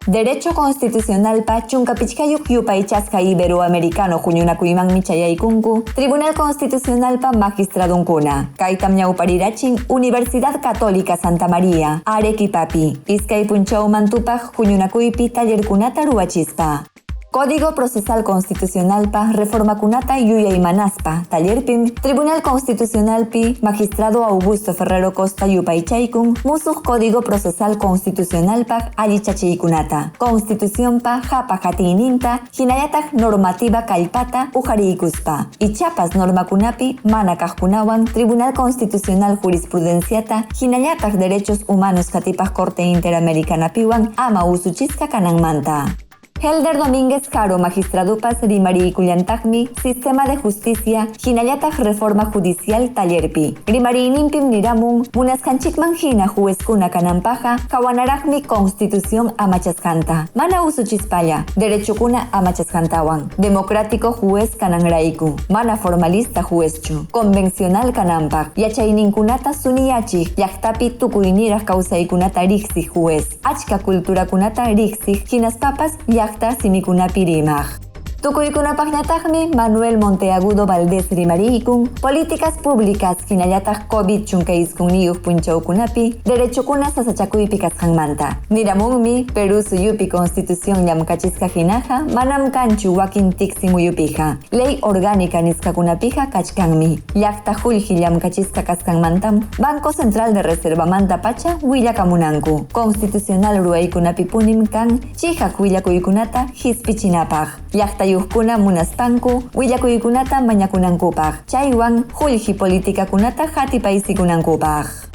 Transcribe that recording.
Derecho Constitucionalpa 15 yupaychasqa Iberoamericano huñunakuymanmi chayaykunku Tribunal Constitucionalpa magistradunkuna. Kaytam ñawparirachin Universidad Católica Santa María, Arequipapi. Iskay punchawman tupaq huñunakuypi tallerkunata ruwachispa. Código Procesal Constitucionalpa reformakunata yuyaymanaspa tallerpim Tribunal Constitucionalpi magistrado Augusto Ferrero Costa yupaychaykun musuq Código Procesal Constitucionalpaq allichachiykunata, Constitucionpa hapa hatiyninta hinallataq normativa kallpata uqariykuspa, ichapas normakunapi mana kaqkunawan Tribunal Constitucional jurisprudenciata hinallataq Derechos Humanos qatipaq Corte Interamericanapiwan ama usuchisqa kananmanta. Helder Domínguez Caro magistradupas rimariykullantaqmi Sistema de Justicia hinallataq Reforma Judicial tallerpi. Rimariyninpim niramun munasqanchikman hina juezkuna kananpaqqa qawanaraqmi Constitución amachasqanta, mana usuchispalla derechokuna amachasqantawan, democrático juez kananrayku, mana formalista juezchu, convencional kananpaq, yachayninkunata suniyachiq llaqtapi tukuyniraq kawsaykunata riqsiq juez, achka culturakunata riqsiq hinaspapas llaqta simikunapi rimaq. Tukuykunapaqñataqmi Manuel Monteagudo Valdés rimariykun políticas públicas hinallataq COVID 19 punchawkunapi derechokuna sasachakuypi kasqanmanta. Niramunmi Perú suyupi Constitución llamkachisqa hinaqa manam kanchu wakin tiksi muyupiqa. Ley orgánica nisqakunapika kachkanmi. Llaqta qullqi llamkachisqa kasqanmantam Banco Central de Reservamanta pacha willakamunanku. Constitucional ruwaykunapipunim kan chiqaq willakuykunata hispichinapaq. Llaqtayuqkuna munaspanku willakuykunata mañakunankupaq. Chaywan qullqi politikakunata hatipaysikunankupaq.